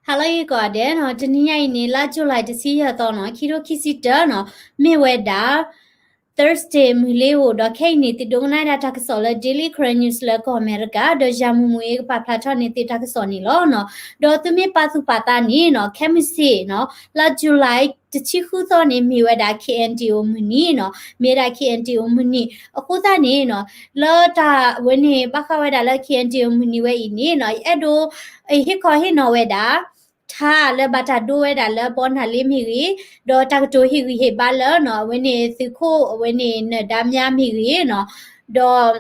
ဟါလၢအဂ့ၤကိးဂၤဒဲးနီၤ, တနံၤညါအံၤန့ၣ် လါ July တဆံယဲၢ်သီနီၤ, ခံထိခံဆံတၢနီၤ, မ့ၢ်ဝဲဒၣ် Thursday မုၢ်လ့ၤဧိၤ, ဒီးခဲအံၤန့ၣ် သုဒိကနၣ်ဝဲဒၣ်တၢ်ကစီၣ်လၢ Daily Karen News လၢကီၢ်အမဲရကၤ, ဒီးယၤမူမူအ့ကပာ်ဖျါထီၣ်န့ၢ်သုတၢ်ကစီၣ်န့ၣ်လီၤနီၤ. ဒီးသုမ့ၢ်ပာ်သူၣ်ပာ်သးန့ၣ်နီၤ, ခဲမုၢ်ဆ့ၣ်နီၤ, လါ July တဆံဃုသီန့ၣ် မ့ၢ်ဝဲဒၣ် K N D O မုၢ်နံၤနီၤ, မ့ၢ်ဝဲဒၣ် K N D O မုၢ်နံၤ. အဃိသတးန့ၣ်နီၤ, လၢတၢ်ဝဲန့ၣ် ဘၣ်ဃးဝဲဒၣ်လၢ K N D O မုၢ်နံၤဝဲအံၤန့ၣ်နီၤ, ယအဲၣ်ဒိး ဟ့ၣ်ခီဟ့ၣ်နီၤဝဲဒၣ် ထါလၢဘၣ်တၢ်ဒိဝဲဒၣ်လၢဘီနၢ်လ့မ့ၢ်ဂ့ၤ, ဒီးတၢ်ကတိၤဟ့ၣ်ဂံၢ်ဟ့ၣ်ဘါလၢနီၤ, အဝဲန့ၣ်သုးခိၣ်အဝဲန့ၣ်နၢၤဒါမြါမ့ၢ်ဂ့ၤနီၤ, ဒီး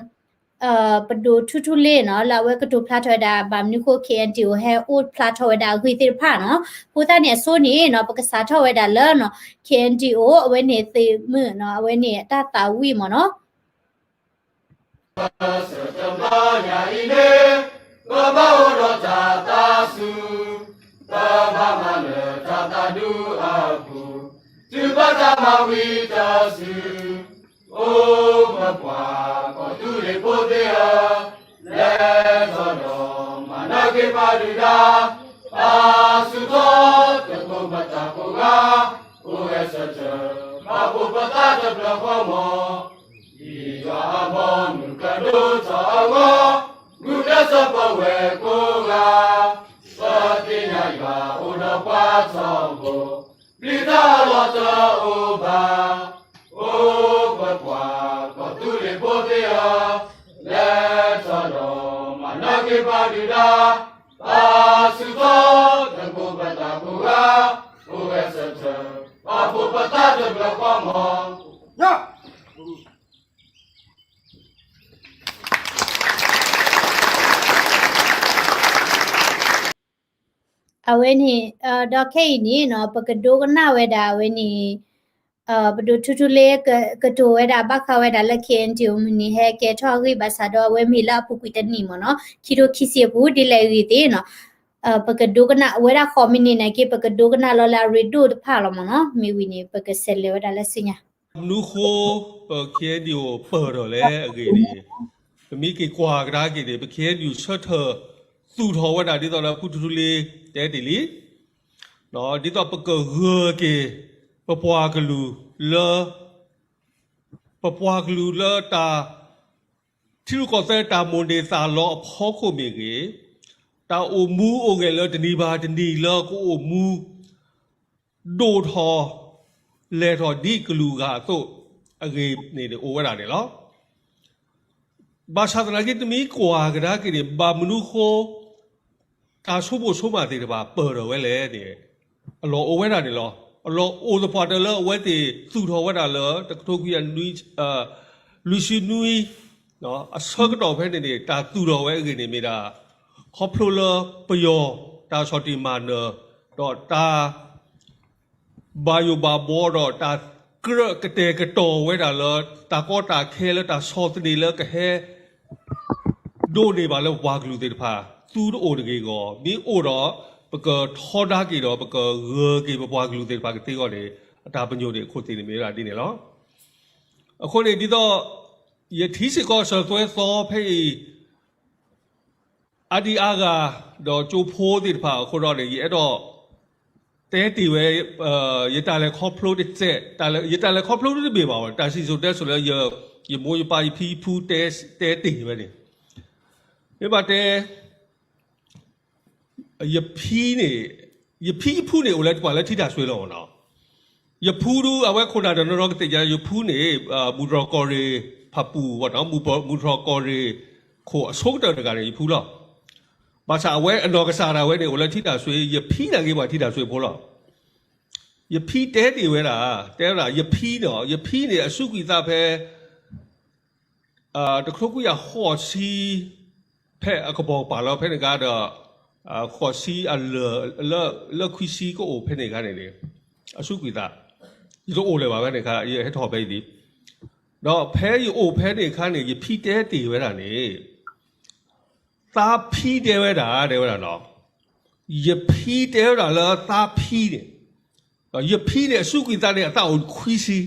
ပဒိၣ်ထူထူလ့နီၤ, လၢအဝဲကတိၤဖျါထီၣ်ဝဲဒၣ် ဘၣ်မနုၤဃိ K N D O ဟဲအိၣ်ဖျါထီၣ်ဝဲဒၣ်အဂ့ၢ်သ့ၣ်တဖၣ်နီၤ. အဃိသတးန့ၣ်အဆိန့ၣ်နီၤ, ပကစးထီၣ်ဝဲဒၣ်လၢနီၤ, K N D O အဝဲန့ၣ်သုးမုၢ်နီၤ, အဝဲန့ၣ်အတၢ်သးဝံၣ်မ့ၢ်နီၤ. ဆၢတမါယၤအံၤန့ၣ်, ပဘၣ်အိၣ်ဒီးတၢ်သးစူၤ, ပဘၣ်မၤလၢတၢ်သးဒူအပူၤ, တုၤဘၣ်တၢ်မၤဝံၤတၢ်စု, အိၣ်ပပှၤကီၢ်သူလ့ၤဖိသ့ၣ်ဧၢ, လဲၤထီၣ်ဒီးမၤနၢၤက့ၤပှၤဒုၣ်ဒါ, ပာ်ဆူၣ်ထီၣ်သကိးပတၢ်ကိးဂၤ, အိၣ်ဂဲၤဆၢထၢၣ်, ပာ်ဖှိၣ်ပသးတဖျၢၣ်ဃီမီၤ, ဒ်ယွၤအဘီအမုၢ်ကဒိၣ်ထီၣ်အဂီၢ်, မုၢ်ကျဲးစၢးပဝဲကိးဂၤ, ပသ့ၣ်ညါယွၤအိၣ်ဒီးပှၤထီဘိ, ပျံၤတၢ်အလီၢ်တအိၣ်ဘၣ်, အိၣ်ပပှၤကီၢ်သူလ့ၤဖိသ့ၣ်ဧၢ, လဲၤထီၣ်ဒီးမၤနၢၤက့ၤပှၤဒုၣ်ဒါ, ပာ်ဆူၣ်ထီၣ်သကိးပတၢ်ကိးဂၤ, အိၣ်ဂဲၤဆၢထၢၣ်, ပာ်ဖှိၣ်ပသးတဖျၢၣ်ဃီမီၤ. အဝဲန့ၣ်, ဒီးခဲအံၤန့ၣ်နီၤ, ပကဒိကနၣ်ဝဲဒၣ်အဝဲန့ၣ်, ပဒိၣ်ထူထူလ့ ကတိၤဝဲဒၣ်ဘၣ်ဃးဝဲဒၣ်လၢ K N D O မုၢ်နံၤ ဟဲကဲထီၣ်အဂ့ၢ်ဘၣ်ဆၣ်ဒီး အဝဲမ့ၢ်လၢအပူၤကွံာ်တနံၣ်မ့ၢ်နီၤ, ခံထိခံဆံအပူၤ ဒ်လဲၣ်အဂ့ၢ်သ့ၣ်နီၤ, ပကဒိကနၣ်ဝဲဒၣ်ဃိးမံးနံးန့ၣ်က့ ပကဒိကနၣ်လီၤလၢအရ့ဒိၣ်တဖၣ်လီၤမ့ၢ်နီၤ. မ့ၢ်ဝံၤန့ၣ် ပကဆဲးလဲၤဝဲဒၣ်လၢဆူညါ. မနုၤဃိ ပ K N D O ပၢၢ်ထီၣ်လဲၣ်အဂ့ၢ်န့ၣ်, ပမ့ၢ်က့ၤကွၢ်ကဒါက့ၤန့ၣ် ပ K N D O ဆၢထၢၣ်သူၣ်ထီၣ်ဝဲဒၣ် ဒ်သိးလၢဖုထူထူလ့တဲတ့ၢ်လံ, ဒ်သိးပကဂၢၢ်က့ၤ ပပှၤကလုာ်လၢ, ပပှၤကလုာ်လၢတၢ် ထံရူၢ်ကီၢ်သဲးတၢ်မိၣ်န့ၢ်သးလီအဖီခိၣ်မ့ၢ်ဂ့ၤ, တၢ်အိၣ်မူအိၣ်ဂဲၤလၢတနံၤဘၣ်တနံၤလၢကအိၣ်မူ ဒိၣ်ထီၣ် လဲၤထီၣ်ဒ်ကလုာ်ဂၤအသိးအဂ့ၢ်န့ၣ် အိၣ်ဝဲဒၣ်န့ၣ်လီၤ. ဘၣ်ဆၣ်သနာ်က့ တမ့ၢ်ကွၢ်ကဒါက့ၤန့ၣ် ဘၣ်မနုၤဃိ တၢ်ဆိကမိၣ်ဆိကမးသ့ၣ်တဖၣ်ပၢၢ်ထီၣ်ဝဲလဲၣ်န့ၣ်, အလီၢ်အိၣ်ဝဲဒၣ်န့ၣ်လီၤ. အလီၢ်အိၣ်သပှၢ်တၢၢ်လၢအဝဲသ့ၣ်သူၣ်ထီၣ်ဝဲဒၣ်လၢ တကထိခွံကယၤလွံၢ်ဆံနွံ အဆၢကတီၢ်ဖဲန့ၣ်န့ၣ် တၢ်သူၣ်ထီၣ်ဝဲအဂ့ၢ်န့ၣ်မ့ၢ်ဒၣ် ခီဖျိလၢပယီၤတၢ်ဆီၣ်တံၢ်မၤနၢၤ ဒီးတၢ် ဘၣ်ယိၣ်ဘၣ်ဘီဒီးတၢ်ကြၢးကတဲာ်ကတီၤဝဲဒၣ်လၢ တၢ်ကီတၢ်ခဲလၢတၢ်ဆီၣ်သနံးလၢကဟဲ ဒိးန့ၢ်ဘၣ်လၢပပှၤကလုာ်သ့ၣ်တဖၣ် သုတအိၣ်တဂ့ၤအဂီၢ် မ့ၢ်အိၣ်ဒီး ပကထီဒါက့ၤဒီး ပကဂၢၢ်က့ၤပပှၤကလုာ်သ့ၣ်တဖၣ်ကသ့အဂီၢ်န့ၣ် အတၢ်ပညိၣ်န့ၣ်အခိၣ်သ့ၣ်န့ၣ်မ့ၢ်ဝဲဒၣ်ဒ်န့ၣ်လီၤ. အဃိန့ၣ် ဒ်သိး ယထံစ့ၢ်ကီးစၢၤသွဲသီဖဲအံၤ အါဒံအါဂၤ ဒီးကၠိဖိသ့ၣ်တဖၣ်အဃိဒီးန့ၣ် ယအဲၣ်ဒိး တဲတ့ၢ်ဝဲ ယတၢ်လဲၤခီဖျိတစဲး, ယတၢ်လဲၤခီဖျိတဘ့ၣ်ဘၣ်, တၢ်စံၣ်စိၤတဲစိၤလၢ ယမိၢ်ယပၢ်ယဖံယဖုတဲတ့ၢ်ဝဲန့ၣ်, မ့ၢ်ဘၣ်တဲ ယဖံန့ၣ်, ယဖံယဖုန့ၣ် အိၣ်လၢပှၤလၢထံတၢ်စွ့လီၤနီၤ. ယဖုဒုး အဝဲခိၣ်နၢ်တနီၤနီၤကသ့ၣ်ညါ ယဖုန့ၣ် မူတြီၢ်ကီၢ်ရ့ၣ်ဖးပူၤဝဲနီၤ, မူတြီၢ်ကီၢ်ရ့ၣ်ခိၣ်အဆိကတၢၢ်တဂၤန့ၣ် ယဖုလီၤ. ဘၣ်ဆၣ်အဝဲအနီၢ်ကစၢ်ဒၣ်ဝဲန့ၣ် အိၣ်လၢထံတၢ်စွ့ ယဖံနာ်က့ၤပှၤထံတၢ်စွ့ဖိလီၤ. ယဖံတဲတ့ၢ်ဝဲဒၣ်, တဲဝဲဒၣ် ယဖံနီၤ, ယဖံန့ၣ် အစူးကွံာ်သးဖဲ တကထိခွံကယၤဃိးဆံ ဖဲအကပီၤကပၤလီၤ ဖဲန့ၣ်ခါဒီး ဃိးဆံအလၢာ် လၢခွံဆံကအိၣ်ဖဲန့ၣ်ခါန့ၣ်န့ၣ် အစူးကွံာ်သး, ယတအိၣ်လၢၤဘၣ်ဖဲန့ၣ်ခါ ယဟဲထီၣ်ဖဲအံၤလံ. ဒီးဖဲယအိၣ်ဖဲန့ၣ်ခါန့ၣ် ယဖံတဲတ့ၢ်ဝဲဒၣ်န့ၣ် သးဖံတဲဝဲဒၣ် တဲဝဲဒၣ်နီၤ, ယဖံတဲဝဲဒၣ်လၢသးဖံန့ၣ် ဒီးယဖံန့ၣ် အစူးကွံာ်သးန့ၣ် အသးအိၣ်ခွံဆံ,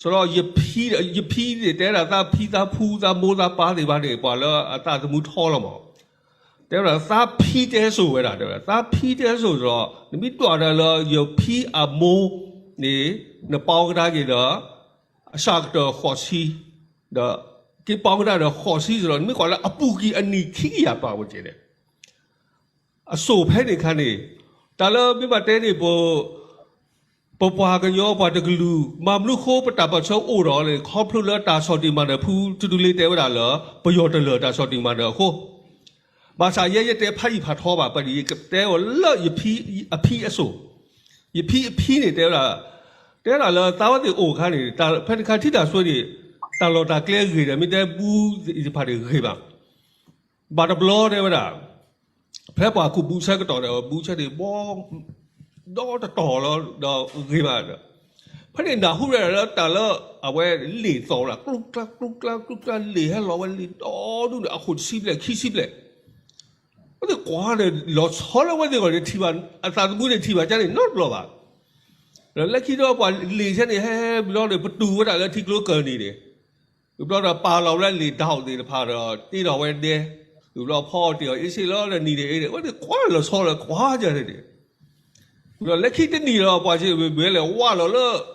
ဆိုတော့ ယဖံ, ယဖံန့ၣ် တဲဒၣ်သးဖံသးဖုသးမိၢ်သးပၢ်သ့ၣ်တဖၣ်န့ၣ် ပှၤလၢအသးသမူထီလီၤမး, တဲဝဲဒၣ်သးဖံတဲစိာ်ဝဲဒၣ် တဲဝဲဒၣ် သးဖံတဲစိာ်ဒီး နမ့ၢ်တွၣ်တၢ်လၢယဖံအမိၢ်န့ၣ် နပီကဒါက့ၤဒီး အစှၤကတၢၢ်ဃိးဆံ, ဒီးက့ၤပီကဒါဒီးဃိးဆံစ့ၢ်ကီး နမ့ၢ်ကွၢ်လၢအပူၤကွံာ်အနံၣ်ခံကယၤပာ်ဝဲကဲန့ၣ် အစိာ်ဖဲန့ၣ်အခါန့ၣ် တၢ်လၢမ့ၢ်ဘၣ်တဲန့ၣ် ပ ပပှၤကညီပှၤတကလုာ် မၤမနုၤဃိပတၢ်ပၢၢ်ဆၢအိၣ်ဒီးန့ၣ် ခီဖျိလၢတၢ်ဆီၣ်တံၢ်မၤနၢၤဖုထူထူလ့တဲဝဲဒၣ်လၢ ပယီၤတလၢာ်တၢ်ဆီၣ်တံၢ်မၤနၢၤအဃိ ဘၣ်ဆၣ်ယဲယတဲဖးယံာ်ဖးထီဘၣ် ပှၤဒ်ယကတဲအီၤလၢယဖံအဖံအစိာ်, ယဖံအဖံန့ၣ်တဲဝဲဒၣ်, တဲဒၣ်လၢသးဝဲသ့ၣ်အိၣ်အခါန့ၣ် ဖဲန့ၣ်ခါထံတၢ်စွဲန့ၣ် တၢ်လီၢ်တၢ်ကျဲဂ့ၤဒီး မ့ၢ်တဲဘူသ့ၣ်တဖၣ်န့ၣ်ဂ့ၤဘၣ်, ဘၣ်တဘျီတဲဝဲဒၣ် ဖဲပှၤကူၣ်ဘုဆၢကတီၢ်ဒီး ဘုဆၢန့ၣ် ဘီ ဒီတတီၤလီၤ ဒီးဂ့ၤဘၣ်ဒီး ဖဲန့ၣ်နၢ်ဟူရၤလၢတၢ်လၢအဝဲလ့ၣ်သီၣ်ဝဲဒၣ် ကျူကျါ ကျူကျါ ကျူကျါ လ့ၣ်ဟဲလီၤဝဲလံဒီဒူၣ်န့ၣ် အခိၣ်တဆံဘျဲၣ် ခံဆံဘျဲၣ်, ဝဲသ့ၣ်ကွၢ်န့ၣ် လီၤဆီလၢဝဲသ့ၣ်ဂီၢ်န့ၣ်ထံၣ်ဘၣ် အသးသမူန့ၣ်ထံၣ်ဘၣ်ကန့ၣ်နီတဘျီဘၣ်, ဒီးလၢခံဒီးပှၤလ့ၣ်ဆဲန့ၣ် ဟဲဟဲဘျီန့ၣ် ပတုာ်ဝဲဒၣ်လၢထံကျိကၢၢ်နံၤန့ၣ် ဝံၤဘျီဒီးပာ်လီၤဝဲလၢလ့ၣ်ဒၣ်သ့ၣ်တဖၣ်ဒီး တ့ထီၣ်ဝဲဒဲ, ဝံၤဘျီဖီအီၤတ့ၢ်အီၤအ့ၣ်စ့လီၤဒီးနံၤန့ၣ်အ့ၣ်န့ၣ် အဝဲသ့ၣ်ကွၢ်လီၤဆီလၢကွၢ်ယၤန့ၣ်န့ၣ်, ဒီးလၢခံတနံၤဒီးပှၤစံးဝဲလဲၣ်ဝါလီၤလၢ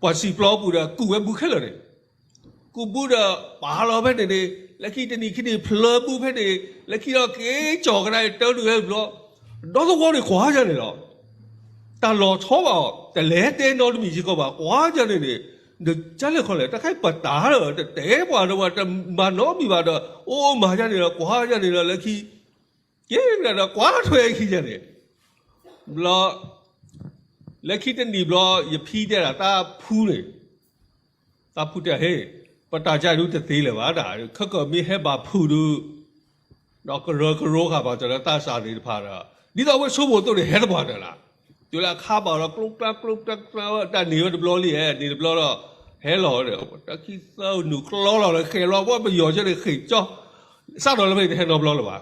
ပှၤစံာ်ပျီပူၤဒီးကူၣ်ဝဲဘုခဲလၢာ်န့ၣ်, ကူၣ်ဘုဒီးပာ်လီၤဖဲန့ၣ်န့ၣ် လၢခံတနံၤခံနံၤဖျၢဘုဖဲန့ၣ် လၢခံဒီးက့ၤကၠီၣ်ကဒါတၢ်ဒုးဝဲဘျီ, ဒီသဝီန့ၣ်ကွၢ်ယၤန့ၣ်လီၤ တၢ်လီၤဆီဘၣ်အီၤ တလဲၤတဲနီတမံၤစ့ၢ်ကီးဘၣ် ကွၢ်ယၤန့ၣ်န့ၣ်, နကလဲၣ်ခီလဲၣ် တၢ်ခဲအံၤပတၢ်လၢ တတဲပှၤဒီးပှၤတမၤနီတမံၤဘၣ်ဒီး အိၣ်မၤယၤန့ၣ်ဒီး ကွၢ်ယၤန့ၣ်ဒီး လၢခံ က့ၤဒီးကွၢ်ထွဲခံယၤန့ၣ်, ဘျီ လၢခံတနံၤဘျီ ယဖံတဲဒၣ်သးဖူန့ၣ် သးဖူတဲ ဟ့ၣ် ပတၢ်ကၢဒုတသ့လၢၤဘၣ်ဒၣ် ခဲကမ့ၢ်ဟဲဘၣ်ဖုးဒုး ဒီးကရၢကရိဃာ်ပှၤတၢ်လၢသးစၢ်သ့ၣ်တဖၣ်ဒီး ဒ်သိးအဝဲဆိကမိၣ်အသိးန့ၣ် ဟဲသပှၢ်တၢၢ်လၢ်, တုၤလၢအခါဘၣ်ဒီး ကျိကျါကျိကျါကျါ တၢ်န့ၢ်ဝဲတဘျီလံ ဟဲန့ၢ်တဘျီဒီး ဟဲလီၤဒီး တၢ်ခံသၢနုာ်ကျီလီၤလၢဃဲၤလီၤ ပှၤပယီၤဆဲန့ၣ်ဃ့ၢ်ကၠီ စးထီၣ်လၢဖဲန့ၣ်တဟဲနီတဘျီလၢၤဘၣ်.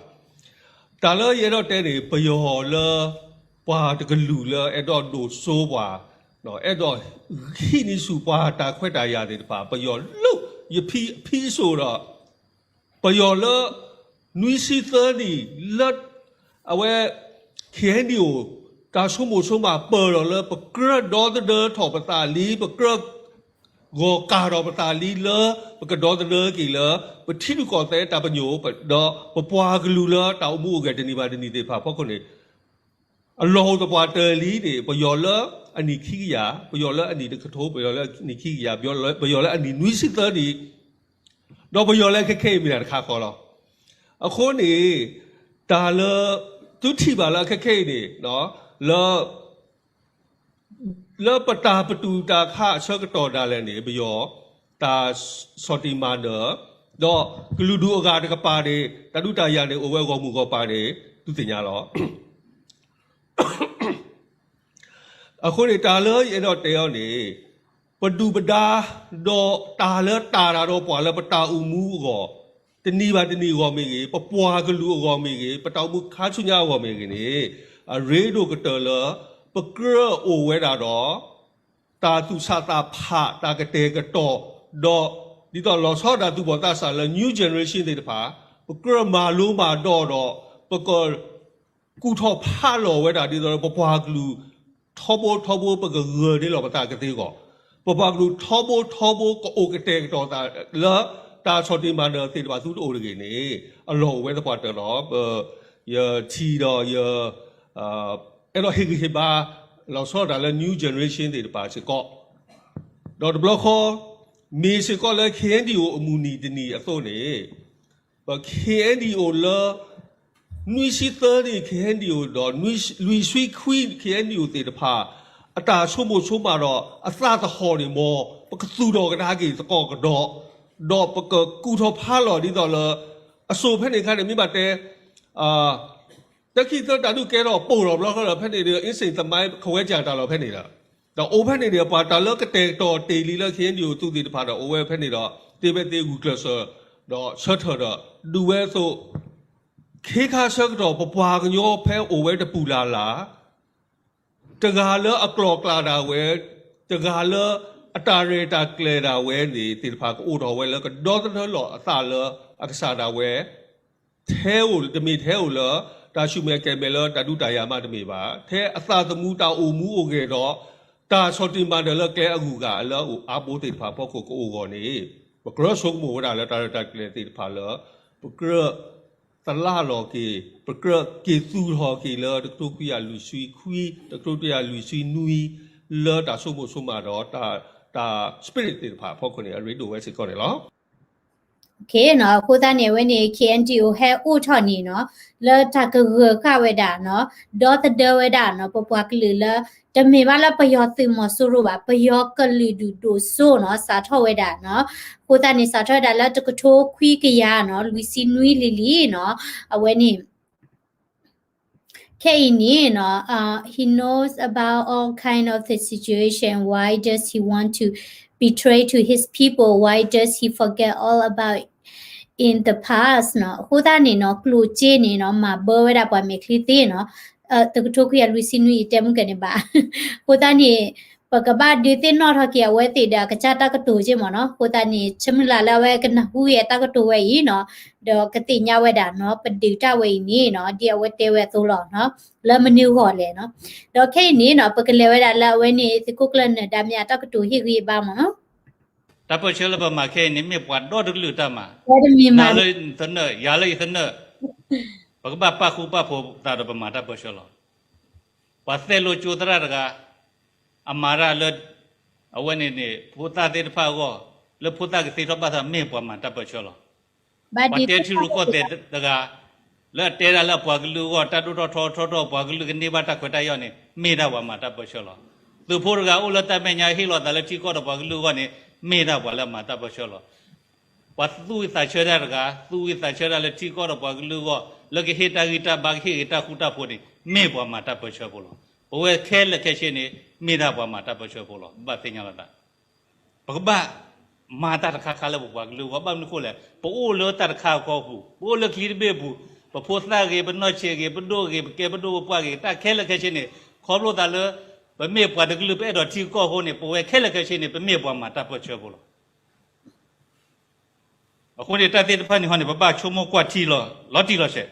တၢ်လၢယအဲၣ်ဒိးတဲန့ၣ် ပယီၤလၢ ပှၤတကလုာ်လၢအဲၣ်ဒိးဒိၣ်စိပှၤ, အဲၣ်ဒိးဟံးန့ၢ်ဆူၣ်ပှၤတၢ်ခွဲးတၢ်ယာ်သ့ၣ်တဖၣ် ပယီၤလၢယဖံအဖံအစိာ်ဒီး ပယီၤလၢ နွံဆံသၢနံၣ်လၢ အဝဲ ခ့ၣ်အဲၣ်ယူၣ် တၢ်ဆိကမိၣ်ဆိကမးပၢၢ်ဒီးလၢပကြၢးဒီသဒၢထီၣ်ပသးလံ ပကြၢး ဂီၤကၤထီၣ်ပသးလံလၢ ပကဒီသဒၢက့ၤလၢ ပထံရူၢ်ကီၢ်သဲးတၢ်ပညိၣ် ဒီးပပှၤကလုာ်လၢတၢ်အိၣ်မူအိၣ်ဂဲၤတနံၤဘၣ်တနံၤသ့ၣ်တဖၣ်အဖီခိၣ်န့ၣ် အလီၢ်အိၣ်သပှၢ်တၢၢ်လံန့ၣ် ပယီၤလၢအနံၣ်ခံကယၤ, ပယီၤလၢအနံၣ်တကထိ, ပယီၤလၢအနံၣ်ခံကယၤ, ပယီၤလၢအနံၣ်နွံဆံသၢနံၣ်, ဒီးပယီၤလၢခဲခဲအံၤမ့ၢ်တၢ်တခါဃီလီၤ. အဃိန့ၣ် တၢ်လၢ သုထံၣ်ဘၣ်လၢခဲခဲအံၤန့ၣ် လၢ လၢပတၢ်ပတုာ်တၢ်ခးအဆၢကတီၢ်ဒၣ်လဲာ်န့ၣ် ပယီၤ တၢ်ဆီၣ်တံၢ်မၤနၢၤ, ဒီးကလုာ်ဒူၣ်အဂၤတကပၤန့ၣ် တၢ်ဒုးတၢ်ယၤန့ၣ် အိၣ်ဝဲဂီၢ်မုၢ်ဂီၢ်ပၤန့ၣ် သုသ့ၣ်ညါလီၤ. အဃိန့ၣ် တၢ်လၢယအဲၣ်ဒိးတဲအီၤန့ၣ် ပဒုၣ်ပဒါ ဒီးတၢ်လၢတၢ်တၢ်ဒီးပှၤလၢပတၢ်အိၣ်မူအဂီၢ် တနံၤဘၣ်တနံၤအဂီၢ်မ့ၢ်ဂ့ၤ, ပပှၤကလုာ်အဂီၢ်မ့ၢ်ဂ့ၤ, ပတၢ်အိၣ်မူခါဆူညါအဂီၢ်မ့ၢ်ဂ့ၤန့ၣ် အရ့ဒိၣ်ကတၢၢ်လၢ ပကြၢးအိၣ်ဝဲဒၣ်ဒီး တၢ်သူၣ်ဆးသးဖး တၢ်ကတဲာ်ကတီၤ, ဒီး ဒ်သိးလီၤဆီဒၣ်တၢ်သူၣ်ဘီၣ်သးစၢ်လၢ new generation သ့ၣ်တဖၣ် ပကြၢးမၤလိမၤဒိးဒီး ပက ကူၣ်ထီၣ်ဖးလီၤဝဲဒၣ်ဒ်သိးလၢပပှၤကလုာ် ထီဘိထီဘိပကဂၢၢ်န့ၢ်လီၤပသးကသ့အဂီၢ်, ပပှၤကလုာ်ထီဘိထီဘိကအိၣ်ကတဲာ်ကတီၤသးလၢ တၢ်ဆီၣ်တံၢ်မၤနၢၤသ့ၣ်တဖၣ်သုတအိၣ်တဂ့ၤန့ၣ် အလီၢ်အိၣ်ဝဲသပှၢ်တၢၢ်လီၤ. ပ ယထံၣ်ဒီးယ အဲၣ်ဒိးဟ့ၣ်ဂံၢ်ဟ့ၣ်ဘါ လီၤဆီဒၣ်တၢ်လၢ new generation သ့ၣ်တဖၣ်စ့ၢ်ကီး, ဒီးတဘျီဃီ မ့ၢ်စ့ၢ်ကီးလၢ ခ့ၣ်အဲၣ်ယူၣ် အမုၢ်နံၤတနံၤအသိးန့ၣ် ပ ခ့ၣ်အဲၣ်ယူၣ် လၢ နွံဆံသၢနံၣ် ခ့ၣ်အဲၣ်ယူၣ် ဒီး လွံၢ်ဆံခွံ ခ့ၣ်အဲၣ်ယူၣ် သ့ၣ်တဖၣ် အတၢ်ဆိကမိၣ်ဆိကမးဒီး အသးသဟီၣ်န့ၣ် မ်ပကသူၣ်ထီၣ်ကဒါက့ၤသကိးကဒီး, ဒီးပကကူၣ်ထီၣ်ဖးလီၤဒ်သိးလၢ အစိၤဖဲန့ၣ်အခါန့ၣ် မ့ၢ်ဘၣ်တဲ တၢ်ခံသၢတၢ်ဒုးကဲထီၣ်ပိၢ်ထီၣ်ဘျီဃီဒီး ဖဲန့ၣ်ဒီး အ့စ့ၣ်သမါ ခဝဲကၢ်တၢ်လီၢ်ဖဲန့ၣ်ဒီး ဒီးအိၣ်ဖဲန့ၣ်န့ၣ် ပှၤတၢ်လၢကတဲာ်ကတီၤတ့ၢ်လံလၢ ခ့ၣ်အဲၣ်ယူၣ် အသုးသ့ၣ်တဖၣ်ဒီး အိၣ်ဝဲဖဲန့ၣ်ဒီး သ့ဖဲသ့ဂုာ်ကျဲးစၢး ဒီးဆၢထၢၣ်ဒီး ဒုးဝဲအသိး ခ့ခါဆၢကတီၢ် ပပှၤကညီဖဲအိၣ်ဝဲတပူၤလၢ်လၢ် တဂၤလၢအကျိၤအကျဲဒၣ်ဝဲ, တဂၤလၢအတၢ်ရဲၣ်တၢ်ကျဲၤဒၣ်ဝဲန့ၣ် သ့ၣ်တဖၣ်ကအိၣ်ထီၣ်ဝဲလၢကဒီသဒၢလီၤအသးလၢအကစၢ်ဒၣ်ဝဲ ထဲအိၣ်တမ့ၢ်ထဲအိၣ်လၢ တၢ်ဆူၣ်မဲာ်ကဲၤမဲာ်လၢတၢ်ဒုးတၢ်ယၤမးတမ့ၢ်ဘၣ်, ထဲအသးသမူတၢ်အိၣ်မူအိၣ်ဂဲၤဒီး တၢ်ဆီၣ်တံၢ်မၤနၢၤလၢကျဲအဂုၤအဂၤလၢအါဘိသ့ၣ်တဖၣ်အဖီခိၣ်ကအိၣ်ဂီၢ်န့ၣ်, ပကြၢးဆိကမိၣ်ဝဲဒၣ်လၢတၢ်ရဲၣ်တၢ်ကျဲၤသ့ၣ်တဖၣ်လၢ ပကြၢး သလၢ်လီၤက့ၤ, ပကြၢးက့ၤသူၣ်ထီၣ်က့ၤလၢတကထိခွံကယၤလွံၢ်ဆံခွံ, တကထိခွံကယၤလွံၢ်ဆံနွံ, လၢတၢ်ဆိကမိၣ်ဆိကမးဒီး တၢ် spirit သ့ၣ်တဖၣ်အဖီခိၣ်န့ၣ် အရ့ဒိၣ်ဝဲစ့ၢ်ကီးန့ၣ်လီၤ. အဃိသတးန့ၣ် အဝဲန့ၣ် K N D O ဟဲအိၣ်ထီၣ်န့ၣ်နီၤ, လၢတၢ်ကဂၢၢ်ဃာ်ဝဲဒၣ်နီၤ, ဒီသဒၢဝဲဒၣ်နီၤ, ပပှၤကလုာ်လၢ တမ့ၢ်ဘၣ်လၢပယီၤသုးမီၤစိရိၤဘၣ်, ပယီၤကလုာ်ဒူၣ်ဒိၣ်စိနီၤ, စးထီၣ်ဝဲဒၣ်နီၤ, အဃိသတးန့ၣ် စးထီၣ်ဝဲဒၣ်လၢတကထိခွံကယၤနီၤ, လွံၢ်ဆံနွံလံလံနီၤ, အဝဲန့ၣ် ခဲအံၤန့ၣ်နီၤ, uh, he knows about all kind of the situation. Why does he want to betray to his people? Why does he forget all about in the past နီၤ? အဃိသတးန့ၣ်နီၤ, ကျိၣ်စ့န့ၣ်နီၤ, မၤဘၢဝဲဒၣ်ပှၤမဲာ်ချံသ့နီၤ, တကထိခွံကယၤလွံၢ်ဆံနွံအံၤတဲမုၢ်ကဲန့ၣ်ဘၣ်. အဃိသတးန့ၣ် ပကဘၣ်ဒုးသ့ၣ်နီၣ်ထီၣ်က့ၤအဝဲသ့ၣ်ဒီးအကစၢ်တၢ်ကတိၤက့မ့ၢ်နီၤ, အဃိသတးန့ၣ် ဆၢမုၢ်လၢ်လၢအဝဲကနၢ်ဟူအတၢ်ကတိၤဝဲအံၤနီၤ, ဒီးကသ့ၣ်ညါဝဲဒၣ်နီၤ, ပဒုးတၢ်ဝဲအံၤန့ၣ်နီၤ, ဒ်အဝဲတဲဝဲအသိးလီၤနီၤ, လၢမနုၤအဂီၢ်လဲၣ်နီၤ. ဒီးခဲအံၤန့ၣ်နီၤ, ပကလဲၤဝဲဒၣ်လၢအဝဲန့ၣ် သုးခိၣ်ကျၢၢ်နၢၤဒါမ့ၢ်အတၢ်ကတိၤဟ့ၣ်ဂံၢ်ဘါမ့ၢ်နီၤ. တၢ်ပၢၢ်ဆၢလၢပမၤခဲအံၤန့ၣ် မ့ၢ်ပှၤဒီတကလုာ်တၢ်မၤ, နၤလၢနသနၢၣ်, ယၤလၢယသနၢၣ်, ပကဘၣ်ပာ်ဃူပာ်ဖိးသးဒီးပမၤတၢ်ပၢၢ်ဆၢလီၤ. ပှၤသဲလိကၠိသရၣ်တဂၤ, အမၤတၢ်လၢ အဝဲန့ၣ်န့ၣ် ဖိသၣ်သ့ၣ်တဖၣ်အဂီၢ်, လၢဖိသၣ်ကသ့ထီၣ်ဘၣ်ဆၣ် မ့ၢ်ပှၤမၤတၢ်ပၢၢ်ဆၢလီၤ. ပှၤတဲထံရူၢ်ကီၢ်သဲးတဂၤ, လၢအတဲဒၣ်လၢအပှၤကလုာ်အဂီၢ် တၢ်ဒိၣ်ထီၣ်ထီထီထီထီၣ် ပှၤကလုာ်ကန့ၢ်ဘၣ်တၢ်ခွဲးတၢ်ယာ်န့ၣ် မ့ၢ်ဒၣ်ပှၤမၤတၢ်ပၢၢ်ဆၢလီၤ. သုးဖိတဂၤအိၣ်လၢတၢ်မဲာ်ညါဟ့ၣ်လီၤသးလၢထံကီၢ်ဒီးပှၤကလုာ်အဂီၢ်န့ၣ် မ့ၢ်ဒၣ်ပှၤလၢအမၤတၢ်ပၢၢ်ဆၢလီၤ. ပှၤသူၣ်ဝံၣ်သးဆၢတၢ်တဂၤ, သူၣ်ဝံၣ်သးဆၢတၢ်လၢထံကီၢ်ဒီးပှၤကလုာ်အဂီၢ်, လၢကဟ့ၣ်တၢ်ဂံၢ်တၢ်ဘါ ကဟ့ၣ်ဂ့ၤတၢ်ဃူတၢ်ဖိးန့ၣ် မ့ၢ်ပှၤမၤတၢ်ပၢၢ်ဆၢဖိလီၤ. ပဝဲခဲလၢာ်ခဲဆ့န့ၣ် မ့ၢ်ဒၣ်ပှၤမၤတၢ်ပၢၢ်ဆၢဖိလီၤ. ဘၣ်သ့ၣ်ညါလီၤသး ပကဘၣ်မၤတၢ်တခါခါလၢပပှၤကလုာ်အဂီၢ်, ဘၣ်မနုၤအဃိလဲၣ်, ပအိၣ်လၢတၢ်တခါအဖီပူၤ, ပအိၣ်လၢချံတဘ့ၣ်အပူၤ, ပဖိသၣ်ဂ့ၤ, ပနီၢ်ဆံးဂ့ၤ, ပဒိၣ်ဂ့ၤ, ပကဲပဒိၣ်ပပှၢ်ဂ့ၤ, တၢ်ခဲလၢာ်ခဲဆ့န့ၣ်, ခီဖျိသးလၢ ပမ့ၢ်ပှၤတကလုာ် ပအဲၣ်ဒိးထံကီၢ်အဃိန့ၣ်, ပဝဲခဲလၢာ်ခဲဆ့န့ၣ် ပမ့ၢ်ပှၤမၤတၢ်ပၢၢ်ဆၢဖိလီၤ. အဃိန့ၣ် တၢ်သ့ၣ်တဖၣ်န့ၣ်ဟီန့ၣ် ပဘၣ်ဆိကမိၣ်ကွၢ်ထံလီၤ, လီၤတံၢ်လီၤဆဲး,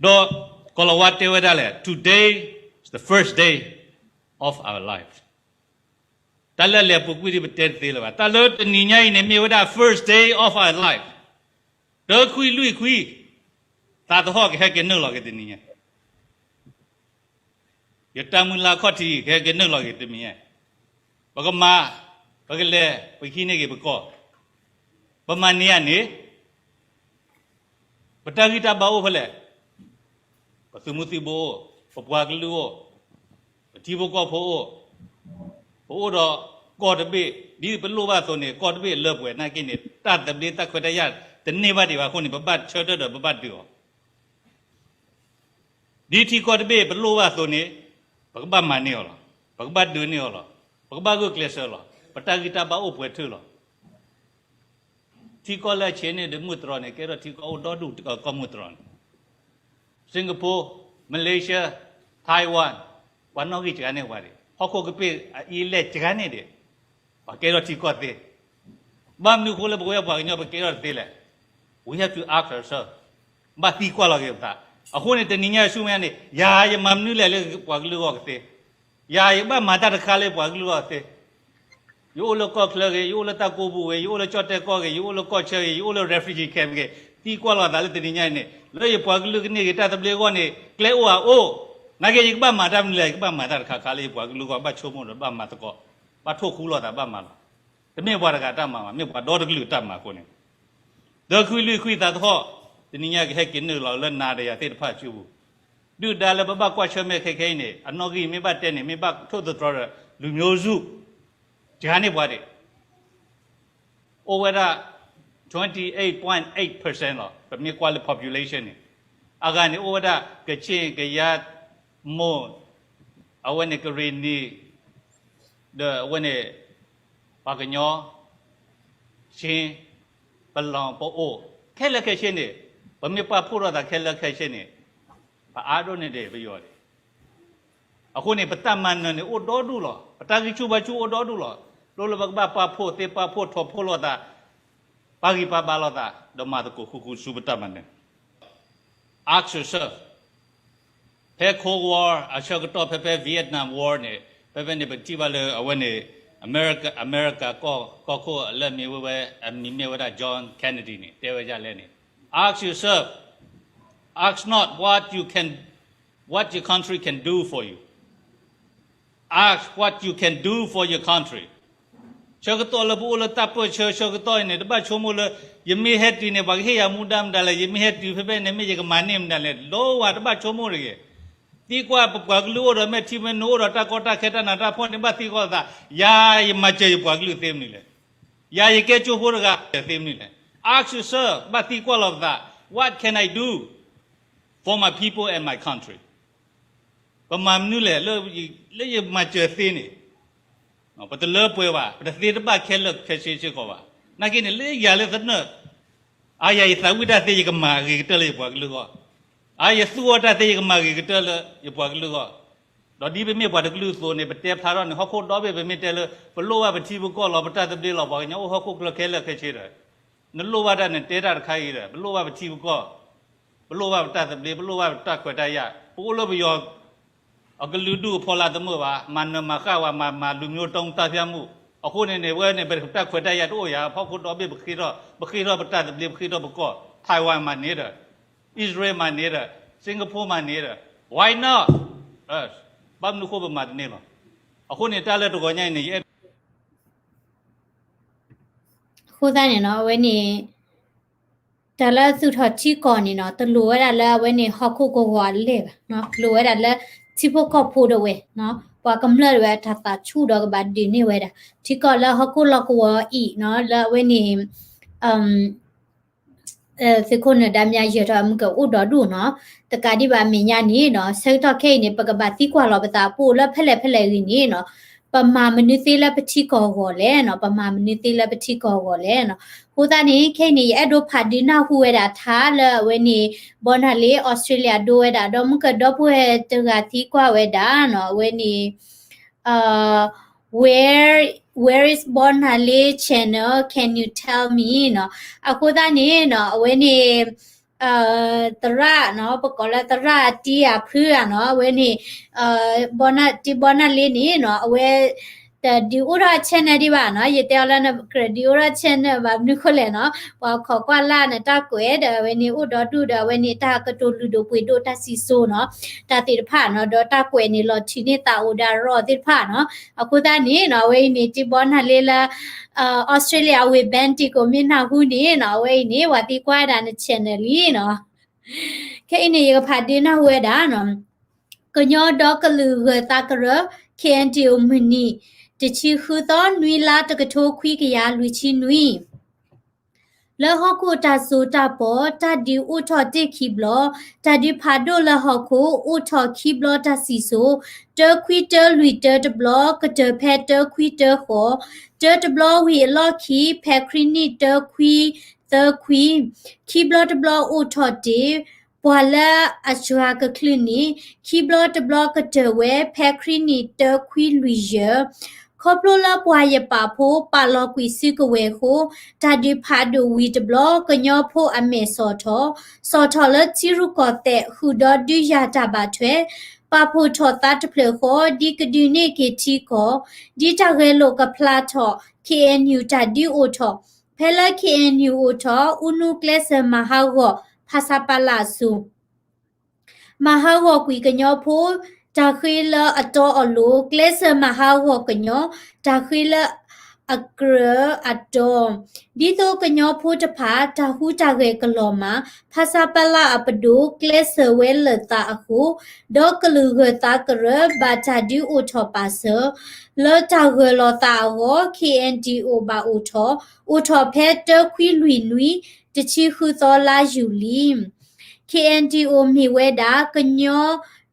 ဒီးကီၤလၤဝါတဲဝဲဒၣ်လဲၣ်, today is the first day of our life. တၢ်လၢအလဲၤပူၤကွံာ်ဒ် ပတဲတသ့လၢၤဘၣ်. တၢ်လၢတနံၤညါအံၤန့ၣ် မ့ၢ်ဝဲဒၣ် first day of our life, တခွံလွံၢ်ခွံ, သးသဟီၣ်ကဟဲက့ၤနုာ်လီၤက့ၤတနံၤညါ ယတၢ်မုၢ်လၢ်ခီၣ်ထံး ကဟဲက့ၤနုာ်လီၤက့ၤတနံၤညါ, ပကမၤ, ပကလဲၤ, ပကဟံးန့ၢ်က့ၤပကီၢ်, ပမၤန့ၢ်ဧါန့ၣ်, ပတၢ်ဂံၢ်တၢ်ဘါအိၣ်ဖဲလဲၣ်, ပသုးမုၢ်သံၣ်ဘိအိၣ်, ပပှၤကလုာ်အိၣ်, ပထံဖိကီၢ်ဖိအိၣ်, ပအိၣ်ဒီးကီၢ်တဘ့ၣ်, ဒ်ပလိၣ်ဘၣ်အသိးန့ၣ် ကီၢ်တဘ့ၣ်လၢပှဲၤနာ်က့န့ၣ် တၢ်သဘျ့တၢ်ခွဲးတၢ်ယာ်တန့ၢ်ဘၣ်ဒံးဘၣ်အဃိန့ၣ် ပဘၣ်ဆၢထၢၣ်ဒီးပဘၣ်ဒုးအီၤ ဒ်ထံကီၢ်တဘ့ၣ်ပလိၣ်ဘၣ်အသိးန့ၣ် ပကဘၣ်မၤန့ၢ်အီၤလီၤ. ပကဘၣ်ဒုးန့ၢ်အီၤလီၤ. ပကဘၣ်ဂုာ်ကျဲးစၢးလီၤ. ပတၢ်ဂံၢ်တၢ်ဘါအိၣ်ပှဲၤထၢၣ်လီၤ. ထံကီၢ်လၢအဆံးန့ၣ်ဒီးမုၢ်တြီၤန့ၣ် ကဲထီၣ်ထံကီၢ်အိၣ်ဒီဒူၣ်ကီၢ်မုၢ်တြီၤန့ၣ် Singapore, Malaysia, Taiwan, ပှၤနီၣ်ဂံၢ်စှၤန့ၢ်ပှၤဒံး, ဟီၣ်ခိၣ်ကပ့ၢ်အအံၤလဲၢ်စှၤန့ၢ်ဒံး, ပှၤကဲထီၣ်ထံကီၢ်သ့. ဘၣ်မနုၤအဃိလၢပဝဲပှၤကညီပကဲထီၣ်တသ့လဲၣ်. We have to ask ourselves. ဘၣ်သံကွၢ်လီၤက့ၤပသး. အဃိန့ၣ် တနံၤညါဆူမဲာ်ညါန့ၣ် ယၤယမၤမနုၤလဲၣ်လၢပှၤကလုာ်အဂီၢ်ကသ့, ယၤယဘၣ်မၤတၢ်တခါလၢပှၤကလုာ်အဂီၢ်ကသ့. ယအိၣ်လၢကီၢ်ချၢဂ့ၤ, ယအိၣ်လၢတၢ်ကိးပူၤဂ့ၤ, ယအိၣ်လၢကၠီၣ်တဲၣ်ကီၢ်ဂ့ၤ, ယအိၣ်လၢကီၢ်ဆၢဂ့ၤ, ယအိၣ်လၢ refugee camp ဂ့ၤ, သံကွၢ်လီၤသးလၢတနံၤညါအံၤန့ၣ် လၢယပှၤကလုာ်ကန့ၢ်က့ၤတၢ်သဘျ့အဂီၢ်န့ၣ် ကျဲအိၣ်ဧါအိၣ်, နာ်က့ယကဘၣ်မၤတၢ်မနုၤလဲၣ်, ယကဘၣ်မၤတၢ်တခါခါလၢယပှၤကလုာ်အဂီၢ် ဘၣ်ဆိကမိၣ်ဒီးဘၣ်မၤသကိး, ဘၣ်ထိၣ်ဃူလိာ်သးဘၣ်မၤလီၤ. တမ့ၢ်ပှၤတဂၤတၢ်မၤဘၣ်, မ့ၢ်ပှၤဒီတကလုာ်တၢ်မၤအဃိန့ၣ် ဒီးခွံလွံၢ်ခွံသးသဟီၣ်, တနံၤညါကဟဲက့ၤနုာ်လီၤလၢနၤဒီးယၤသ့ၣ်တဖၣ်အစုပူၤ, ဒုၣ်ဒါလၢပဘၣ်ကွၢ်ဆၢၣ်မဲာ်ခဲခဲအံၤန့ၣ် အနီၣ်ဂံၢ်မ့ၢ်ဘၣ်တဲန့ၣ် မ့ၢ်ဘၣ်ထိၣ်သတြီၤဒီး လူမျိုးစု စှၤန့ၢ်ပှၤဒံး, အိၣ်ဝဲဒၣ် twenty eight point eight percent လီၤ. ပမ့ၢ်ကွၢ်လၢ population န့ၣ် အဂၤန့ၣ် အိၣ်ဝဲဒၣ် ကချ့ၣ်, ကယၤ, မိၢ်, အဝဲန့ၣ်ကရ့ၣ်နံၤ, ဒီးအဝဲန့ၣ် ပှၤကညီ, ရှ့, ပလီၢ်, ပအိၣ်, ခဲလၢာ်ခဲဆ့န့ၣ်, ပမ့ၢ်ပာ်ဖှိၣ်ထီၣ်သးခဲလၢာ်ခဲဆ့န့ၣ်, ပအါဒိၣ်န့ၢ်ဒံးပယီၤဒံး. အဃိန့ၣ် ပတၢ်မၤနၢၤန့ၣ်အိၣ်ဒီဒူၣ်လီၤ. ပတၢ်ဂံၢ်ဆူၣ်ဘါဆူၣ်အိၣ်ဒီဒူၣ်လီၤ. လိၣ်လၢပကဘၣ်ပာ်ဖှိၣ်သ့ပာ်ဖှိၣ်ထီၣ်ဖှိၣ်လိာ်သး, ပာ်ဂံၢ်ပာ်ဘါလိာ်သး, ဒီးမၤသကိးဃူဃူဆူပတၢ်မၤနၢၤ. Ask yourself, ဖဲ Cold War အဆၢကတီၢ် ဖဲဖဲ Vietnam War န့ၣ် ဖဲဖဲန့ၣ် ပထံၣ်ဘၣ်လၢအဝဲန့ၣ် အမဲရကၤ အမဲရကၤ ကီၢ်ခိၣ်အလၢအမ့ၢ်ဝဲ အမံၤမ့ၢ်ဝဲဒၣ် John Kennedy န့ၣ် တဲဝဲဒ်လဲၣ်န့ၣ်, Ask yourself, ask not what you can, what your country can do for you. Ask what you can do for your country. ဆၢကတီၢ်လၢပအိၣ်လၢတၢ်ပၢၢ်ဆၢ ဆၢကတီၢ်အံၤန့ၣ် တဘၣ်ဆိကမိၣ်လၢ ယမ့ၢ်ဟဲတုၤန့ၣ် ပှၤကဟ့ၣ်ယၤမူဒါမတၤလဲၣ်, ယမ့ၢ်ဟဲတုၤဖဲဖဲန့ၣ် မ့ၢ်ယကမၤန့ၢ်မတၤလဲၣ်, လိၣ်ဝဲတဘၣ်ဆိကမိၣ်တဂ့ၤ. သံကွၢ်ပပှၤကလုာ်အိၣ်ဒီး မ့ၢ်ထံမ့ၢ်နိအိၣ်ဒီး တၢ်ကီတၢ်ခဲတၢ်နးတၢ်ဖှီၣ်န့ၣ် ဘၣ်သံကွၢ်သး, ယၤယမၤစၢၤယပှၤကလုာ်သ့မနုၤလဲၣ်. ယၤယကဲကၠိဖိတဂၤ သ့မနုၤလဲၣ်. Ask yourself, ဘၣ်သံကွၢ်လီၤပသး, what can I do for my people and my country? ပမၤမနုၤလဲၣ် လၢယမၤစၢၤသ့န့ၣ်, ပတလၢပှဲၤဘၣ်, ပတသ့တဘၣ်ခဲလၢာ်ခဲဆ့စ့ၢ်ကီးဘၣ်. နာ်က့န့ၣ် လၢယၤလၢသနၢၣ်, အါယၤယသးဝံၣ်တၢ်သ့ ယကမၤဂ့ၤကတၢၢ်လၢယပှၤကလုာ်အဂီၢ်, အါယသူၣ်အီၣ်တၢ်သ့ ယကမၤဂ့ၤကတၢၢ်လၢယပှၤကလုာ်အဂီၢ်. ဒီးဒ်ပမ့ၢ်ပှၤတကလုာ်အသိးန့ၣ် ပတဲဖျါထီၣ်န့ၣ် ဟီၣ်ခိၣ်ဒီဘ့ၣ် ပမ့ၢ်တဲလၢ ပလိၣ်ဘၣ်ပထံပကီၢ်လီၤ ပတၢ်သဘျ့လီၤ ပှၤကညီအိၣ်ဟီၣ်ခိၣ်ကျၢၢ်ခဲလၢာ်ခဲဆ့ဒီး, နလိၣ်ဘၣ်တၢ်နတဲတၢ်တခါအံၤဒီး ပလိၣ်ဘၣ်ပထံပကီၢ်, ပလိၣ်ဘၣ်ပတၢ်သဘျ့, ပလိၣ်ဘၣ်ပတၢ်ခွဲးတၢ်ယာ်, ပအိၣ်လၢပယီၤ အကလုာ်ဒူၣ်အဖီလာ်သမုာ်ဘၣ်, မၤနၢၤမၤဃၣ်ဝဲ မၤမၤလူမျိုးတုံးသတ်ဖြတ်မှု, အဃိန့ၣ်န့ၣ် ဝဲန့ၣ် ပတၢ်ခွဲးတၢ်ယာ်တအိၣ်ယၤ, ဟီၣ်ခိၣ်ဒီဘ့ၣ် ပဃ့ထီၣ်, ပဃ့ထီၣ်ပတၢ်သဘျ့ ပဃ့ထီၣ်ပကီၢ်, Taiwan မၤန့ၢ်ဒီး, Israel မၤန့ၢ်ဒီး, Singapore မၤန့ၢ်ဒီး, why not? ဘၣ်မနုၤဃိပမၤတန့ၢ်လီၤ. အဃိန့ၣ် တၢ်လၢတဂီၤညါအံၤန့ၣ် ယအဲၣ် အဃိသတးန့ၣ်နီၤ အဝဲန့ၣ် တၢ်လၢသူၣ်ထီၣ်ထံကီၢ်န့ၣ်နီၤ တလိၣ်ဝဲဒၣ်လၢအဝဲန့ၣ် ဟီၣ်ခိၣ်ကဝီၤအလဲၢ်ဘၣ်, လိၣ်ဝဲဒၣ်လၢ ထံဖိကီၢ်ဖိဒၣ်ဝဲ, ပှၤကမျၢၢ်ဒၣ်ဝဲအတၢ်သးဆူၣ်ဒီးကဘၣ်ဒုးန့ၢ်ဝဲဒၣ် ထံကီၢ်လၢဟီၣ်ခိၣ်လီၢ်ကဝီၤအံၤနီၤ လၢအဝဲန့ၣ် သုးခိၣ်နၢၤဒါမၠါယဲၢ်ထီၣ် မုၢ်ကအိၣ်ဒီဒူၣ်နီၤ, တကးဒံးဘၣ်မဲာ်ညါန့ၣ်နီၤ ဆၢကတီၢ်ခဲအံၤန့ၣ် ပကဘၣ်သံကွၢ်လီၤပသး ပအိၣ်လၢဖဲလဲၣ်ဖဲလဲၣ်ဂ့ၤန့ၣ်နီၤ ပမၤမနုၤသ့လၢပထံကီၢ်အဂီၢ်လဲၣ်နီၤ, ပမၤမနုၤသ့လၢပထံကီၢ်အဂီၢ်လဲၣ်နီၤ. အဃိသတးန့ၣ် ခဲအံၤန့ၣ် ယအဲၣ်ဒိးဖးဒုးနၢ်ဟူဝဲဒၣ်ထါလၢအဝဲန့ၣ် ဘီနၢ်လ့ အီစထြ့လယါဒိဝဲဒၣ် ဒီးမုၢ်ကဒီပုၢ်ဝဲၢ်တဂၤသံကွၢ်ဝဲဒၣ်နီၤ အဝဲန့ၣ် Where, where is ဘီနၢ်လ့ channel? Can you tell me နီၤ. အဃိသတးန့ၣ်နီၤ အဝဲန့ၣ် သရၣ်နီၤ ပကိးလၢသရၣ်တံယၤဖုဧါနီၤ အဝဲန့ၣ် တံဘီနၢ်လ့န့ၣ်နီၤ အဝဲ တဒုးအိၣ်ထီၣ် channel ဒံးဘၣ်နီၤ ယတဲအီၤလၢနကြၢးဒုးအိၣ်ထီၣ် channel ဘၣ်မနုၤဃိလဲၣ်နီၤ ပှၤခိးကွၢ်လၢ်နတၢ်ကွဲးဒီးအဝဲန့ၣ်အိၣ်ဒီဒူၣ်ဒီးအဝဲန့ၣ်တၢ်ကတိၤလုၢ်ဒိၣ်ပှ့ၤဒိၣ်တၢ်စံၣ်စိၤနီၤ တၢ်သ့ၣ်တဖၣ်နီၤ ဒီးတၢ်ကွဲးန့ၣ်လီၤထုးန့ၢ်သးအိၣ်ဒၣ်ရီၣ်သ့ၣ်တဖၣ်နီၤ အဃိသတးန့ၣ်နီၤ အဝဲအံၤန့ၣ် တံဘီနၢ်လ့လၢ Australia အဝ့ၢ် Bendigo မ့ၢ်နၢ်ဟူန့ၣ်နီၤ အဝဲအံၤန့ၣ် ပှၤသံကွၢ်ဝဲဒၣ်န channel လံနီၤ ခဲအံၤန့ၣ် ယကဖးဒုးနၢ်ဟူဝဲဒၣ်နီၤ ကညီဒီကလုာ်ဂၢၢ်သးကရၢ K N D O မုၢ်နံၤ တဆံဃုသီ နွံလါ တကထိခွံကယၤလွံၢ်ဆံနွံ လၢဟီၣ်ခိၣ်တၢ်စိတၢ်ပီး တၢ်ဒုးအိၣ်ထီၣ်တ့ၢ်ခံဘျီ, တၢ်ဒုးဖးဒိၣ်လၢဟီၣ်ခိၣ် အိၣ်ထီၣ်ခံဘျီတၢ်စံၣ်စိၤ, တၢခွံတၢလွံၢ်တၢတဘျီ ကတၢၢ်ဖဲတၢခွံတၢဃိး, တၢတဘျီဝံၤအလီၢ်ခံ ဖဲခရံာ်နံၣ်တၢခွံသၢခွံ, ခံဘျီတဘျီအိၣ်ထီၣ်တ့ၢ် ပှၤလၢအစှၤကချုးန့ၣ် ခံဘျီတဘျီကတၢၢ်ဝဲ ဖဲခရံာ်နံၣ်တၢခွံလွံၢ်ယဲၢ် ခီဖျိလၢပှၤယပာ်ဖိ ပာ်လီၤကွံာ်စုကဝဲၤအဃိ တၢ်ဒုးဖးဒိၣ်ဝံၤတဘျီ ကညီဖိအမဲာ်စီၣ်ထီၣ်, စီၣ်ထီၣ်လၢထံရူၢ်ကီၢ်သဲး ဃုာ်ဒီးဒုးယၤတၢ်ဘၣ်ထွဲ, ပာ်ဖှိၣ်ထီၣ်သးတဖျၢၣ်ဃီ ဒ်ကဒုးန့ၢ်က့ၤထံကီၢ်, ဒ်တၢ်ဂဲၤလိာ်ကဖျါထီၣ် K N U တၢ်ဒုးအိၣ်ထီၣ်, ဖဲလၢ K N U အိၣ်ထီၣ် အူနူကျဲစၢၤမၤဟးဂီၤ ဖဆပလ အစိၤ မၤဟးဂီၤကွံာ်ကညီဖိ တၢ်ဃ့လၢအတီအလိၤ, ကျဲစၢၤမၤဟးဂီၤကညီ တၢ်ဃ့လၢအကြၢးအတီ, ဒ်သိးကညီဖိတဖၣ် တၢ်ဟူးတၢ်ဂဲၤကလီၤမၢ်, ဖဆပလ အပဒိၣ် ကျဲစၢၤဝဲလၢာ်သးအဃိ, ဒီကလုာ်ဂၢၢ်သးကရၢ ဘၣ်တၢ်ဒုးအိၣ်ထီၣ်ပာ်စၢၤ, လၢတၢ်ဂၢၢ်လီၤသးအဂီၢ် K N D O ဘၣ်အိၣ်ထီၣ်, အိၣ်ထီၣ်ဖဲတၢခွံလွံၢ်နွံ တဆံဃုသီလါယူၤလံ K N D O မ့ၢ်ဝဲဒၣ် ကညီ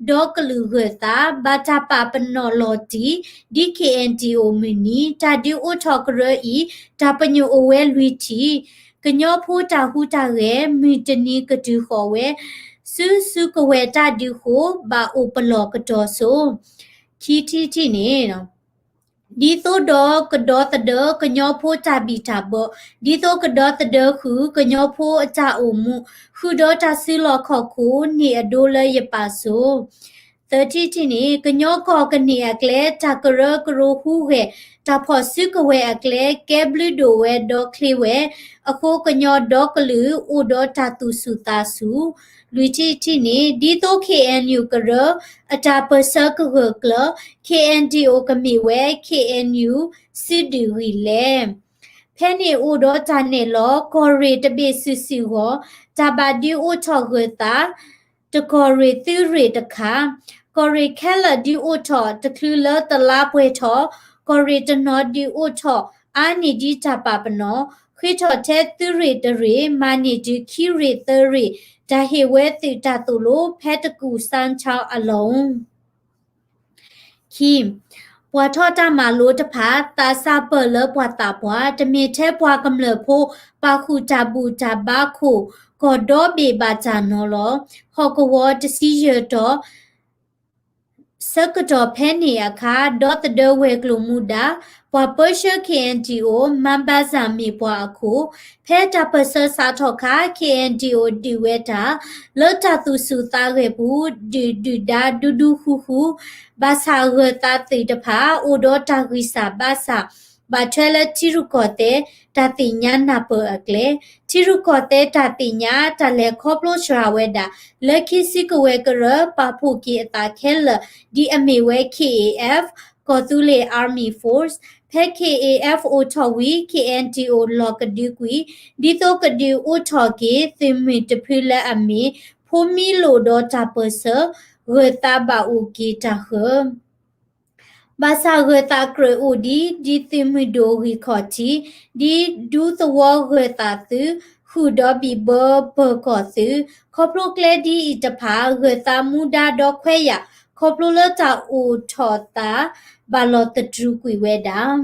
ဒီကလုာ်ဂၢၢ်သး ဘၣ်တၢ်ပာ်ပနီၣ်လီၤတံၢ် ဒ် K N D O မုၢ်နံၤ တၢ်ဒုးအိၣ်ထီၣ်ကရၢအံၤ တၢ်ပညိၣ်အိၣ်ဝဲလွံၢ်ထံၣ်, ကညီဖိတၢ်ဟူးတၢ်ဂဲၤ မုၢ်တနံၤကတုၤဃီၤဝဲ ဆူစုကဝဲၤတၢ်ဒုးဃိ ဘၣ်အိၣ်ပလီၢ်ကတီၤစိ ခံထံၣ်တထံၣ်န့ၣ် ဒ်သိးဒီးကဒီသဒၢကညီဖိတၢ်ဘံၣ်တၢ်ဘၢ, ဒ်သိးကဒီသဒၢဃုာ်ကညီဖိအတၢ်အိၣ်မူ, ဃုာ်ဒီးတၢ်စုလီၢ်ခီၣ်ခိၣ်န့ၢ်အဒိလၢယပာ်စိၤ သၢထံၣ်တထံၣ်န့ၣ် ကညီကီၢ်ကန့ၢ်အကျဲ တၢ်ကရၢကရိဟူးဂဲၤ တၢ်ဖီၣ်စုကဝဲၤအကျဲ ကဲဘျုးဒိၣ်ဝဲဒီးချ့ဝဲ အဃိကညီဒီကလုာ်အိၣ်ဒီးတၢ်သူၣ်ဆူၣ်သးဆူၣ်. လွံၢ်ထံၣ်တထံၣ်န့ၣ် ဒ်သိး K N U ကရၢ အတၢ်ပၢၢ်ဆၢကဂၢၢ်ကျၢၤ K N D O ကမ့ၢ်ဝဲ K N U စုဒုၣ်ဂံၢ်လဲၢ် ဖဲန့ၣ်အိၣ်ဒီးတၢ်နဲၣ်လီၤ ကီၢ်ရ့ၣ်တဘ့ၣ်စုာ်စုာ်ဂီၢ် တၢ်ဘၣ်ဒုးအိၣ်ထီၣ်ဂၢၢ်သး တကီၢ်ရ့ၣ်သုးရ့ၣ်တခါ, ကီၢ်ရ့ၣ်ခဲလၢာ်ဒုးအိၣ်ထီၣ်တချုးလၢတလါပှဲၤထီၣ်, ကီၢ်ရ့ၣ်တနီၤဒုးအိၣ်ထီၣ်အါန့ၢ်ဒ်တၢ်ပာ်ပနီၣ်, ဃ့ထီၣ်ထဲသုးရ့ၣ်တရ့ၣ် မၤန့ၢ်တုၤခံရ့ၣ်သၢရ့ၣ် တၢ်ဟ့ၣ်ဝဲသုးတၢ်သိၣ်လိဖဲတကူၣ်စၣ်ခၠီအလီၢ် ခံ, ပှၤထီၣ်တၢ်မၤလိတဖၣ် သးစၢ်ပၢၢ်လၢပှၤသးပှၢ် တမ့ၢ်ထဲပှၤကမျၢၢ်ဖိ ပာ်ဃုာ်တၢ်ဘူၣ်တၢ်ဘါခိၣ် ကီၢ်ဒီဘ့ၣ်ဘၣ်တၢ်နီၤလီၤ. ဟီၣ်ကဝီၤတဆံယဲၢ်တီၤ ဆၢကတီၢ်ဖဲန့ၣ်အခါ ဒီသဒၢဝဲၤကျိၤမူဒါ ပှၤပၢဆှၢ K N D O မါဘၣ်စၢ်မ့ၢ်ပှၤအခိၣ် ဖဲတၢ်ပၢၢ်ဆၢစးထီၣ်ခါ K N D O ဒုးဝဲတၢ် လၢတၢ်သူၣ်ဆူၣ်သးဂဲၤပူၤ ဒုၣ်ဒုၣ်ဒါဒူဒူဃူဃူ ဘၣ်ဆၣ်ဂၢၢ်သးသုးတဖၣ် အိၣ်ဒီးတၢ်ဂံၢ်စၢ်ဘါစၢ် ဘၣ်ထွဲလၢထံရူၢ်ကီၢ်သဲး တၢ်သ့ၣ်ညါနၢ်ပၢၢ်အကျဲ, ထံရူၢ်ကီၢ်သဲးတၢ်သ့ၣ်ညါ တၢ်လဲၤခီဖျိစှၤဝဲဒၣ် လၢခံစုကဝဲၤကရၢ ပာ်ဖှိၣ်က့ၤအသးခဲလၢာ် ဒ်အမ့ၢ်ဝဲ K A F ကီၢ်သူလ့ၤ Army Force, ဖဲ K A F အိၣ်ထီၣ်ဝံၤ K N D O လီၤကဒုကွံာ် ဒ်သိးကဒုးအိၣ်ထီၣ်က့ၤ သုးမုၢ်တဖုလၢအမ့ၢ် ဖိမံလိၣ်ဒီးတၢ်ပၢၢ်ဆၢ ဂၢၢ်သးဘၣ်အိၣ်က့ၤတၢ်ဃၢၤ ဘၣ်ဆၣ်ဂၢၢ်သးကြၢးအိၣ်ဒံး ဒ်သုးမုၢ်ဒိၣ်ဂံၢ်ခီၣ်ထံး, ဒ်ဒူသဝီဂၢၢ်သးသုး, ဃုာ်ဒီးဘံၣ်ဘၢပၢၤကီၢ်သုး, ခီဖျိကျဲဒ်အံၤတဖၣ် ဂၢၢ်သးမူဒါဒီးခွဲးယာ် ခီဖျိလၢတၢ်အိၣ်ထီၣ်သး ဘၣ်လီၤသတြူးကွံာ်ဝဲဒၣ်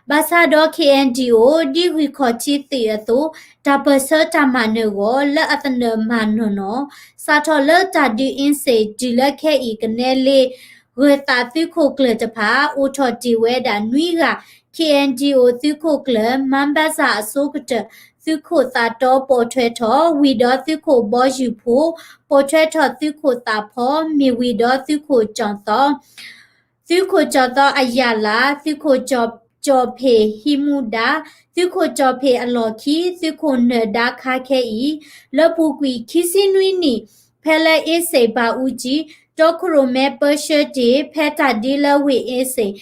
ဘၣ်ဆၣ်ဒီး K N D O ဒ်ဂံၢ်ခီၣ်ထံးသုးအသိး တၢ်ပၢၢ်ဆၢတၢ်မၤနၢၤဂီၢ် လၢအသနၢၣ်မၤနီၢ်နီၢ် စးထီၣ်လၢတၢ်ဒုးအ့စ့ၣ် တုၤလၢခဲအံၤကနဲလ့ ဂၢၢ်သးသုးခိၣ်ကျၢၢ်တဖၣ် အိၣ်ထီၣ်တ့ၢ်ဝဲဒၣ်နွံဂၤ K N D O သုးခိၣ်ကျၢၢ် မါဘၣ်စၢ်အဆိကတၢၢ် သုးခိၣ်သးတီ ပိာ်ထွဲထီၣ် ဝံၤဒီးသုးခိၣ်ဘီယူၤဖိ ပိာ်ထွဲထီၣ်သုးခိၣ်သးဖီ မ့ၢ်ဝံၤဒီးသုးခိၣ်ကၠီၣ်သီ သုးခိၣ်ကၠီၣ်သီအယၣ်လး သုးခိၣ်ကၠီၣ်ဖ့ၣ်ဟံးမူဒါ သုးခိၣ်ကၠီၣ်ဖ့ၣ်အလီၢ်ခံ သုးခိၣ်နၢၣ်ဒါခါခဲအံၤ လၢပူၤကွံာ်ခံဆံနွံနံၣ် ဖဲလၢအ့စ့ၣ်ဘၣ်အူကၠံ တီခိၣ်ရိၣ်မဲပၢဆှၢတ့ၢ် ဖဲတၢ်ဒုးလၢဝ့ၢ်အ့စ့ၣ်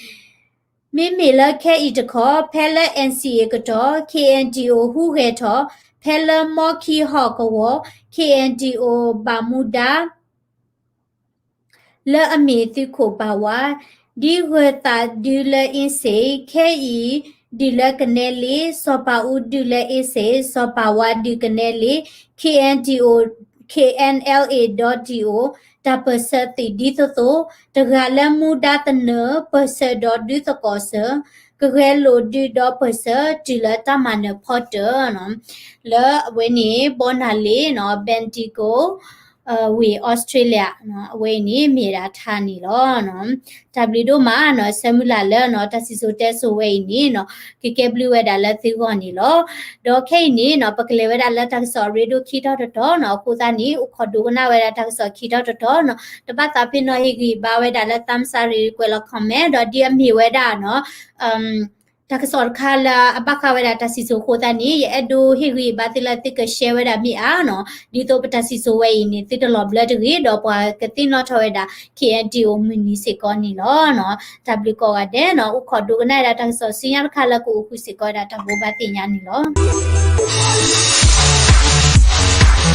မ့မ့ၢ်လၢခဲအံၤတခီ ဖဲလၢ N C A ကတီၢ် K N D O ဟူးဂဲၤထီၣ် ဖဲလၢမီခံဟီၣ်ကဝီၤ K N D O ဘၣ်မူဒါ လၢအမ့ၢ်သုးခိၣ်ပာ်ဝါ ဒ်ဂၢၢ်သးဒုးလၢအ့စ့ၣ် ခဲအံၤ ဒုးလၢကနဲလ့ စီၤပၤအူဒုးလၢအ့စ့ၣ် စီၤပၤဝါဒုးကနဲလ့ K N D O K N L A ဒီး D O တၢ်ပၢၢ်ဆၢသုးဒ်သိးသိး တဂၤလၢမူဒါသနၢၣ် ပၢၢ်ဆၢဒီးဒုးသကိးစၢၤ ကဂဲၤလိာ်ဒုးဒီးပၢၢ်ဆၢ တုၤလၢတၢ်မၤနၢၤဖီတၢၢ်နီၤ လၢအဝဲန့ၣ် ဘီနၢ်လ့နီၤ Bendigo ဝ့ၢ် Australia နီၤ အဝဲအံၤန့ၣ် မ့ၢ်ဒၣ်ထါန့ၣ်လီၤ. တၢ်ဘျုးဒိၣ်မးနီၤ ဆၢမုၢ်လၢ်လၢနီၤ တၢ်စံၣ်စိၤတဲစိၤဝဲအံၤန့ၣ်နီၤ ကကဲဘျုးဝဲဒၣ်လၢသုဂီၢ်န့ၣ်လီၤ. ဒီးခဲအံၤန့ၣ်နီၤ ပကလဲၤဝဲဒၣ်လၢတၢ်ကစီၣ်အရ့ဒိၣ်ခံထီၣ်တတီၤနီၤ အဃိသတးန့ၣ် အိၣ်ခိးဒိကနၣ်ဝဲဒၣ်တၢ်ကစီၣ်ခံထီၣ်တတီၤနီၤ တဘၣ်သးပ့ၤနီၣ်ဟ့ၣ်ဂံၢ်ဘါဝဲဒၣ်လၢ သးစၢ်ရ့ၣ် ကွဲးလီၤ comment ဒီးဒ်အမ့ၢ်ဝဲဒၣ်နီၤ တၢ်ကစီၣ်တခါလၢအဘၣ်ဃးဝဲဒၣ်တၢ်စံၣ်စိၤအဃိသတးန့ၣ် ယအဲၣ်ဒိးဟ့ၣ်ဂံၢ်ဘါသုလၢသုက share ဝဲဒၣ်မ့ၢ်အါနီၤ ဒ်သိးပတၢ်စံၣ်စိၤဝဲအံၤန့ၣ် သုတလီၤဘျၢတဂ့ၤ ဒီးပှၤကသ့ၣ်နီၣ်ထီၣ်ဝဲဒၣ် K N D O မုၢ်နံၤစ့ၢ်ကီးန့ၣ်လီၤ. တၢ်ဘျုးကိးဂၤဒဲးနီၤ အိၣ်ခိးဒိကနၣ်ဝဲဒၣ်တၢ်ကစီၣ်ဆူညါတခါလၢကအိၣ်ဃုာ်စ့ၢ်ကီးဝဲဒၣ်တၢ်ဘိးဘၣ်သ့ၣ်ညါန့ၣ်လီၤ.